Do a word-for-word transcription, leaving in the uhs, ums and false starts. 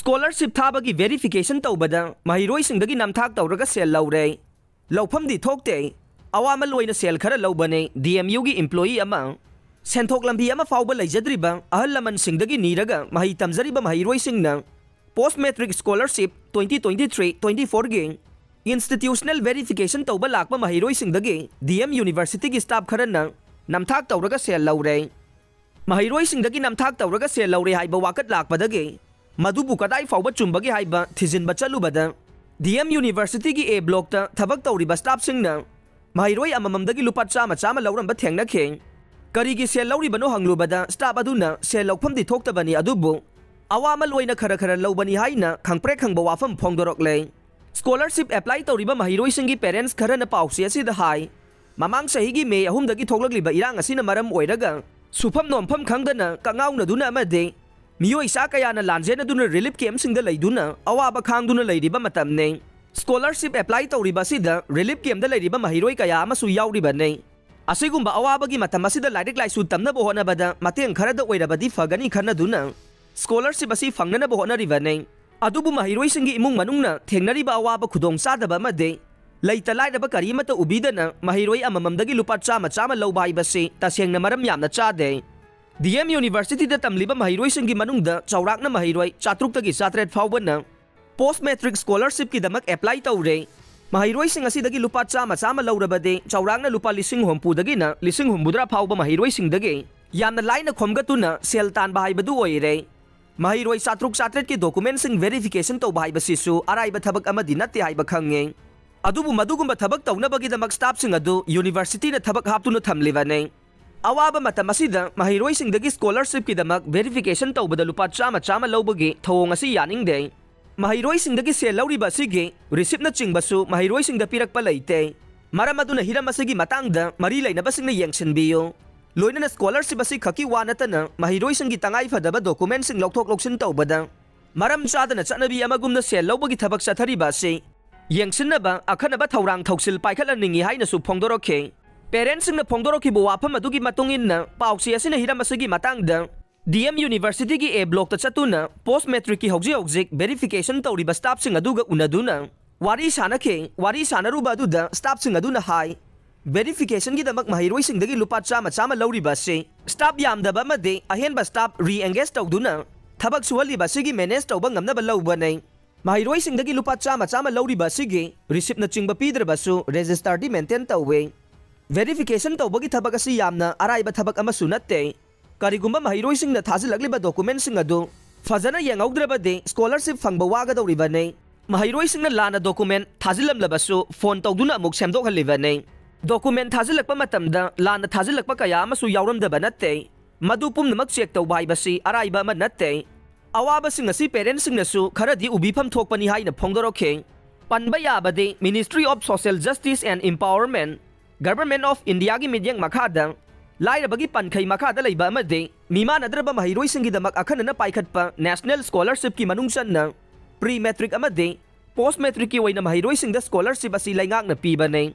Scholarship ꯊꯥꯕꯒꯤ verification ꯇꯧꯕꯗ ꯃꯍꯩꯔꯣꯏꯁꯤꯡꯗꯒꯤ ꯅꯝꯊꯥꯛ ꯇꯧꯔꯒ ꯁꯦꯜ ꯂꯧꯔꯦ꯫ ꯂꯧꯐꯝꯗꯤ ꯊꯣꯛꯇꯦ꯫ ꯑꯋꯥꯃꯜ ꯑꯣꯏꯅ ꯁꯦꯜ ꯈꯔ ꯂꯧꯕꯅꯦ ꯗꯤ ꯑꯦꯝ ꯌꯨꯒꯤ ꯏꯝꯄ꯭ꯂꯣꯌꯤ ꯑꯃ꯫ ꯁꯦꯟꯊꯣꯛ ꯂꯝꯕꯤ ꯑꯃ ꯐꯥꯎꯕ ꯂꯩꯖꯗ꯭ꯔꯤꯕ ꯑꯍꯜ ꯂꯃꯟꯁꯤꯡꯗꯒꯤ ꯅꯤꯔꯒ ꯃꯍꯩ ꯇꯝꯖꯔꯤꯕ ꯃꯍꯩꯔꯣꯏꯁꯤꯡꯅ post matric scholarship twenty twenty three twenty ꯐꯣꯔꯒꯤ ꯏꯟꯁꯇꯤꯇ꯭ꯌꯨꯁꯅꯦꯜ ꯚꯦꯔꯤꯐꯤꯀꯦꯁꯟ ꯇꯧꯕ ꯂꯥꯛꯄ ꯃꯍꯩꯔꯣꯏꯁꯤꯡꯗꯒꯤ ꯗꯤ ꯑꯦꯝ ꯌꯨꯅꯤꯚꯔꯁꯤꯇꯤꯒꯤ ꯁ꯭ꯇꯥꯐ ꯈꯔꯅ ꯅꯝꯊꯥꯛ ꯇꯧꯔꯒ ꯁꯦꯜ ꯂꯧꯔꯦ꯫ ꯃꯍꯩꯔꯣꯏꯁꯤꯡꯗꯒꯤ ꯅꯝꯊꯥꯛ ꯇꯧꯔꯒ ꯁꯦꯜ ꯂꯧꯔꯦ ꯍꯥꯏꯕ ꯋꯥꯀꯠ ꯂꯥꯛꯄꯗꯒꯤ ꯃꯗꯨꯕꯨ ꯀꯗꯥꯏ ꯐꯥꯎꯕ ꯆꯨꯝꯕꯒꯦ ꯍꯥꯏꯕ ꯊꯤꯖꯤꯟꯕ ꯆꯠꯂꯨꯕꯗ ꯗꯤ ꯑꯦꯝ ꯌꯨꯅꯤꯚꯔꯁꯤꯇꯤꯒꯤ ꯑꯦ ꯕ꯭ꯂꯣꯛꯇ ꯊꯕꯛ ꯇꯧꯔꯤꯕ ꯁ꯭ꯇꯥꯐꯁꯤꯡꯅ ꯃꯍꯩꯔꯣꯏ ꯑꯃꯃꯝꯗꯒꯤ ꯂꯨꯄꯥ ꯆꯥꯝꯃ ꯆꯥꯝꯃ ꯂꯧꯔꯝꯕ ꯊꯦꯡꯅꯈꯤ꯫ ꯀꯔꯤꯒꯤ ꯁꯦꯜ ꯂꯧꯔꯤꯕꯅꯣ ꯍꯪꯂꯨꯕꯗ ꯁ꯭ꯇꯥꯐ ꯑꯗꯨꯅ ꯁꯦꯜ ꯂꯧꯐꯝꯗꯤ ꯊꯣꯛꯇꯕꯅꯤ ꯑꯗꯨꯕꯨ ꯑꯋꯥꯃꯜ ꯑꯣꯏꯅ ꯈꯔ ꯈꯔ ꯂꯧꯕꯅꯤ ꯍꯥꯏꯅ ꯈꯪꯄ꯭ꯔꯦꯛ ꯈꯪꯕ ꯋꯥꯐꯝ ꯐꯣꯡꯗꯣꯔꯛꯂꯦ꯫ ꯁ꯭ꯀꯣꯂꯔꯁꯤꯞ ꯑꯦꯄ꯭ꯂꯥꯏ ꯇꯧꯔꯤꯕ ꯃꯍꯩꯔꯣꯏꯁꯤꯡꯒꯤ ꯄꯦꯔꯦꯟꯠꯁ ꯈꯔꯅ ꯄꯥꯎꯆꯦ ꯑꯁꯤꯗ ꯍꯥꯏ, ꯃꯃꯥꯡ ꯆꯍꯤꯒꯤ ꯃꯦ ꯑꯍꯨꯝꯗꯒꯤ ꯊꯣꯛꯂꯛꯂꯤꯕ ꯏꯔꯥꯡ ꯑꯁꯤꯅ ꯃꯔꯝ ꯑꯣꯏꯔꯒ ꯁꯨꯐꯝ ꯅꯣꯝꯐꯝ ꯈꯪꯗꯅ ꯀꯉꯥꯎꯅꯗꯨꯅ ꯑꯃꯗꯤ ꯃꯤꯑꯣꯏ ꯆꯥ ꯀꯌꯥꯅ ꯂꯥꯟꯖꯦꯟꯅꯗꯨꯅ ꯔꯤꯂꯤꯐ ꯀꯦꯝꯞꯁꯤꯡꯗ ꯂꯩꯗꯨꯅ ꯑꯋꯥꯕ ꯈꯥꯡꯗꯨꯅ ꯂꯩꯔꯤꯕ ꯃꯇꯝꯅꯤ꯫ ꯁ꯭ꯀꯣꯂꯔꯁꯤꯞ ꯑꯦꯄ꯭ꯂꯥꯏ ꯇꯧꯔꯤꯕ ꯑꯁꯤꯗ ꯔꯤꯂꯤꯐ ꯀꯦꯝꯞꯇ ꯂꯩꯔꯤꯕ ꯃꯍꯩꯔꯣꯏ ꯀꯌꯥ ꯑꯃꯁꯨ ꯌꯥꯎꯔꯤꯕꯅꯤ꯫ ꯑꯁꯤꯒꯨꯝꯕ ꯑꯋꯥꯕꯒꯤ ꯃꯇꯝ ꯑꯁꯤꯗ ꯂꯥꯏꯔꯤꯛ ꯂꯥꯏꯁꯨ ꯇꯝꯅꯕ ꯍꯣꯠꯅꯕꯗ ꯃꯇꯦꯡ ꯈꯔꯗ ꯑꯣꯏꯔꯕꯗꯤ ꯐꯒꯅꯤ ꯈꯟꯅꯗꯨꯅ ꯁ꯭ꯀꯣꯂꯔꯁꯤꯞ ꯑꯁꯤ ꯐꯪꯅꯅꯕ ꯍꯣꯠꯅꯔꯤꯕꯅꯤ꯫ ꯑꯗꯨꯕꯨ ꯃꯍꯩꯔꯣꯏꯁꯤꯡꯒꯤ ꯏꯃꯨꯡ ꯃꯅꯨꯡꯅ ꯊꯦꯡꯅꯔꯤꯕ ꯑꯋꯥꯕ ꯈꯨꯗꯣꯡꯆꯥꯗꯕ ꯑꯃꯗꯤ ꯂꯩꯇ ꯂꯥꯏꯔꯕ ꯀꯔꯤꯃꯠꯇ ꯎꯕꯤꯗꯅ ꯃꯍꯩꯔꯣꯏ ꯑꯃꯃꯝꯗꯒꯤ ꯂꯨꯄꯥ ꯆꯥꯝꯃ ꯆꯥꯝꯃ ꯂꯧꯕ ꯍꯥꯏꯕꯁꯤ ꯇꯁꯦꯡꯅ ꯃꯔꯝ ꯌꯥꯝꯅ ꯆꯥꯗꯦ꯫ ꯗꯤ ꯑꯦꯝ ꯌꯨꯅꯤꯚꯔꯁꯤꯇꯤꯗ ꯇꯝꯂꯤꯕ ꯃꯍꯩꯔꯣꯏꯁꯤꯡꯒꯤ ꯃꯅꯨꯡꯗ ꯆꯥꯎꯔꯥꯛꯅ ꯃꯍꯩꯔꯣꯏ ꯆꯥꯇ꯭ꯔꯨꯛꯇꯒꯤ ꯆꯥꯇ꯭ꯔꯦꯠ ꯐꯥꯎꯕꯅ ꯄꯣꯁ ꯃꯦꯇ꯭ꯔꯤꯛ ꯁ꯭ꯀꯣꯂꯔꯁꯤꯞꯀꯤꯗꯃꯛ ꯑꯦꯄ꯭ꯂꯥꯏ ꯇꯧꯔꯦ꯫ ꯃꯍꯩꯔꯣꯏꯁꯤꯡ ꯑꯁꯤꯗꯒꯤ ꯂꯨꯄꯥ ꯆꯥꯝꯃ ꯆꯥꯝꯃ ꯂꯧꯔꯕꯗꯤ ꯆꯥꯎꯔꯥꯛꯅ ꯂꯨꯄꯥ ꯂꯤꯁꯤꯡ ꯍꯨꯝꯐꯨꯗꯒꯤꯅ ꯂꯤꯁꯤꯡ ꯍꯨꯝꯐꯨꯇꯔꯥ ꯐꯥꯎꯕ ꯃꯍꯩꯔꯣꯏꯁꯤꯡꯗꯒꯤ ꯌꯥꯝꯅ ꯂꯥꯏꯅ ꯈꯣꯝꯒꯠꯇꯨꯅ ꯁꯦꯜ ꯇꯥꯟꯕ ꯍꯥꯏꯕꯗꯨ ꯑꯣꯏꯔꯦ꯫ ꯃꯍꯩꯔꯣꯏ ꯆꯥꯇ꯭ꯔꯨꯛ ꯆꯥꯇ꯭ꯔꯦꯠꯀꯤ ꯗꯣꯀꯨꯃꯦꯟꯠꯁꯤꯡ ꯚꯦꯔꯤꯐꯤꯀꯦꯁꯟ ꯇꯧꯕ ꯍꯥꯏꯕꯁꯤꯁꯨ ꯑꯔꯥꯏꯕ ꯊꯕꯛ ꯑꯃꯗꯤ ꯅꯠꯇꯦ ꯍꯥꯏꯕ ꯈꯪꯉꯦ꯫ ꯑꯗꯨꯕꯨ ꯃꯗꯨꯒꯨꯝꯕ ꯊꯕꯛ ꯇꯧꯅꯕꯒꯤꯗꯃꯛ ꯁ꯭ꯇꯥꯐꯁꯤꯡ ꯑꯗꯨ ꯌꯨꯅꯤꯚꯔꯁꯤꯇꯤꯅ ꯊꯕꯛ ꯍꯥꯞꯇꯨꯅ ꯊꯝꯂꯤꯕꯅꯤ꯫ ꯑꯋꯥꯕ ꯃꯇꯝ ꯑꯁꯤꯗ ꯃꯍꯩꯔꯣꯏꯁꯤꯡꯗꯒꯤ ꯁ꯭ꯀꯣꯂꯔꯁꯤꯞꯀꯤꯗꯃꯛ ꯚꯦꯔꯤꯐꯤꯀꯦꯁꯟ ꯇꯧꯕꯗ ꯂꯨꯄꯥ ꯆꯥꯝꯃ ꯆꯥꯝꯃ ꯂꯧꯕꯒꯤ ꯊꯧꯑꯣꯡ ꯑꯁꯤ ꯌꯥꯅꯤꯡꯗꯦ꯫ ꯃꯍꯩꯔꯣꯏꯁꯤꯡꯗꯒꯤ ꯁꯦꯜ ꯂꯧꯔꯤꯕ ꯑꯁꯤꯒꯤ ꯔꯤꯁꯤꯞꯅꯆꯤꯡꯕꯁꯨ ꯃꯍꯩꯔꯣꯏꯁꯤꯡꯗ ꯄꯤꯔꯛꯄ ꯂꯩꯇꯦ꯫ ꯃꯔꯝ ꯑꯗꯨꯅ ꯍꯤꯔꯝ ꯑꯁꯤꯒꯤ ꯃꯇꯥꯡꯗ ꯃꯔꯤ ꯂꯩꯅꯕꯁꯤꯡꯅ ꯌꯦꯡꯁꯤꯟꯕꯤꯌꯨ꯫ ꯂꯣꯏꯅꯅ ꯁ꯭ꯀꯣꯂꯔꯁꯤꯞ ꯑꯁꯤ ꯈꯛꯀꯤ ꯋꯥ ꯅꯠꯇꯅ ꯃꯍꯩꯔꯣꯏꯁꯤꯡꯒꯤ ꯇꯉꯥꯏ ꯐꯗꯕ ꯗꯣꯀꯨꯃꯦꯟꯠꯁꯤꯡ ꯂꯧꯊꯣꯛ ꯂꯧꯁꯤꯟ ꯇꯧꯕꯗ ꯃꯔꯝ ꯆꯥꯗꯅ ꯆꯠꯅꯕꯤ ꯑꯃꯒꯨꯝꯅ ꯁꯦꯜ ꯂꯧꯕꯒꯤ ꯊꯕꯛ ꯆꯠꯊꯔꯤꯕ ꯑꯁꯤ ꯌꯦꯡꯁꯤꯟꯅꯕ ꯑꯈꯟꯅꯕ ꯊꯧꯔꯥꯡ ꯊꯧꯁꯤꯜ ꯄꯥꯏꯈꯠꯍꯟꯅꯤꯡꯏ ꯍꯥꯏꯅꯁꯨ ꯐꯣꯡꯗꯣꯔꯛꯈꯤ꯫ ꯄꯦꯔꯦꯟꯠꯁꯤꯡꯅ ꯐꯣꯡꯗꯣꯔꯛꯈꯤꯕ ꯋꯥꯐꯝ ꯑꯗꯨꯒꯤ ꯃꯇꯨꯡ ꯏꯟꯅ ꯄꯥꯎꯆꯦ ꯑꯁꯤꯅ ꯍꯤꯔꯝ ꯑꯁꯤꯒꯤ ꯃꯇꯥꯡꯗ ꯗꯤ ꯑꯦꯝ ꯌꯨꯅꯤꯚꯔꯁꯤꯇꯤꯒꯤ ꯑꯦ ꯕ꯭ꯂꯣꯛꯇ ꯆꯠꯇꯨꯅ ꯄꯣꯁ ꯃꯦꯇ꯭ꯔꯤꯛꯀꯤ ꯍꯧꯖꯤꯛ ꯍꯧꯖꯤꯛ ꯚꯦꯔꯤꯐꯤꯀꯦꯁꯟ ꯇꯧꯔꯤꯕ ꯁ꯭ꯇꯥꯐꯁꯤꯡ ꯑꯗꯨꯒ ꯎꯅꯗꯨꯅ ꯋꯥꯔꯤ ꯁꯥꯅꯈꯤ꯫ ꯋꯥꯔꯤ ꯁꯥꯅꯔꯨꯕ ꯑꯗꯨꯗ ꯁ꯭ꯇꯥꯐꯁꯤꯡ ꯑꯗꯨꯅ ꯍꯥꯏ, ꯚꯦꯔꯤꯐꯤꯀꯦꯁꯟꯒꯤꯗꯃꯛ ꯃꯍꯩꯔꯣꯏꯁꯤꯡꯗꯒꯤ ꯂꯨꯄꯥ ꯆꯥꯝꯃ ꯆꯥꯝꯃ ꯂꯧꯔꯤꯕ ꯑꯁꯤ ꯁ꯭ꯇꯥꯐ ꯌꯥꯝꯗꯕ ꯑꯃꯗꯤ ꯑꯍꯦꯟꯕ ꯁ꯭ꯇꯥꯐ ꯔꯤ ꯑꯦꯡꯒꯦꯖ ꯇꯧꯗꯨꯅ ꯊꯕꯛ ꯁꯨꯍꯜꯂꯤꯕ ꯑꯁꯤꯒꯤ ꯃꯦꯅꯦꯖ ꯇꯧꯕ ꯉꯝꯅꯕ ꯂꯧꯕꯅꯤ꯫ ꯃꯍꯩꯔꯣꯏꯁꯤꯡꯗꯒꯤ ꯂꯨꯄꯥ ꯆꯥꯝꯃ ꯆꯥꯝꯃ ꯂꯧꯔꯤꯕ ꯑꯁꯤꯒꯤ ꯔꯤꯁꯤꯞꯅꯆꯤꯡꯕ ꯄꯤꯗ꯭ꯔꯕꯁꯨ ꯔꯦꯖꯤꯁꯇꯔꯗꯤ ꯃꯦꯟꯇꯦꯟ ꯇꯧꯏ꯫ ꯚꯦꯔꯤꯐꯤꯀꯦꯁꯟ ꯇꯧꯕꯒꯤ ꯊꯕꯛ ꯑꯁꯤ ꯌꯥꯝꯅ ꯑꯔꯥꯏꯕ ꯊꯕꯛ ꯑꯃꯁꯨ ꯅꯠꯇꯦ꯫ ꯀꯔꯤꯒꯨꯝꯕ ꯃꯍꯩꯔꯣꯏꯁꯤꯡꯅ ꯊꯥꯖꯤꯜꯂꯛꯂꯤꯕ ꯗꯣꯀꯨꯃꯦꯟꯁꯤꯡ ꯑꯗꯨ ꯐꯖꯅ ꯌꯦꯡꯍꯧꯗ꯭ꯔꯕꯗꯤ ꯁ꯭ꯀꯣꯂꯔꯁꯤꯞ ꯐꯪꯕ ꯋꯥꯒꯗꯧꯔꯤꯕꯅꯤ꯫ ꯃꯍꯩꯔꯣꯏꯁꯤꯡꯅ ꯂꯥꯟꯅ ꯗꯣꯀꯨꯃꯦꯟ ꯊꯥꯖꯤꯜꯂꯝꯂꯕꯁꯨ ꯐꯣꯟ ꯇꯧꯗꯨꯅ ꯑꯃꯨꯛ ꯁꯦꯝꯗꯣꯛꯍꯜꯂꯤꯕꯅꯤ꯫ ꯗꯣꯀꯨꯃꯦꯟ ꯊꯥꯖꯤꯜꯂꯛꯄ ꯃꯇꯝꯗ ꯂꯥꯟꯅ ꯊꯥꯖꯤꯜꯂꯛꯄ ꯀꯌꯥ ꯑꯃꯁꯨ ꯌꯥꯎꯔꯝꯗꯕ ꯅꯠꯇꯦ꯫ ꯃꯗꯨ ꯄꯨꯝꯅꯃꯛ ꯆꯦꯛ ꯇꯧꯕ ꯍꯥꯏꯕꯁꯤ ꯑꯔꯥꯏꯕ ꯑꯃ ꯅꯠꯇꯦ꯫ ꯑꯋꯥꯕꯁꯤꯡ ꯑꯁꯤ ꯄꯦꯔꯦꯟꯠꯁꯤꯡꯅꯁꯨ ꯈꯔꯗꯤ ꯎꯕꯤꯐꯝ ꯊꯣꯛꯄꯅꯤ ꯍꯥꯏꯅ ꯐꯣꯡꯗꯣꯔꯛꯈꯤ꯫ ꯄꯟꯕ ꯌꯥꯕꯗꯤ Ministry of Social Justice and Empowerment, Government of Indiaꯒꯤ ꯃꯤꯠꯌꯦꯡ ꯃꯈꯥꯗ ꯂꯥꯏꯔꯕꯒꯤ ꯄꯟꯈꯩ ꯃꯈꯥꯗ ꯂꯩꯕ ꯑꯃꯗꯤ ꯃꯤꯃꯥꯟꯅꯗ꯭ꯔꯕ ꯃꯍꯩꯔꯣꯏꯁꯤꯡꯒꯤꯗꯃꯛ ꯑꯈꯟꯅꯅ ꯄꯥꯏꯈꯠꯄ National Scholarshipꯀꯤ ꯃꯅꯨꯡ ꯆꯟꯅ ꯄ꯭ꯔꯤ ꯃꯦꯇ꯭ꯔꯤꯛ ꯑꯃꯗꯤ ꯄꯣꯁ ꯃꯦꯇ꯭ꯔꯤꯛꯀꯤ ꯑꯣꯏꯅ ꯃꯍꯩꯔꯣꯏꯁꯤꯡꯗ ꯁ꯭ꯀꯣꯂꯔꯁꯤꯞ ꯑꯁꯤ ꯂꯩꯉꯥꯛꯅ ꯄꯤꯕꯅꯤ꯫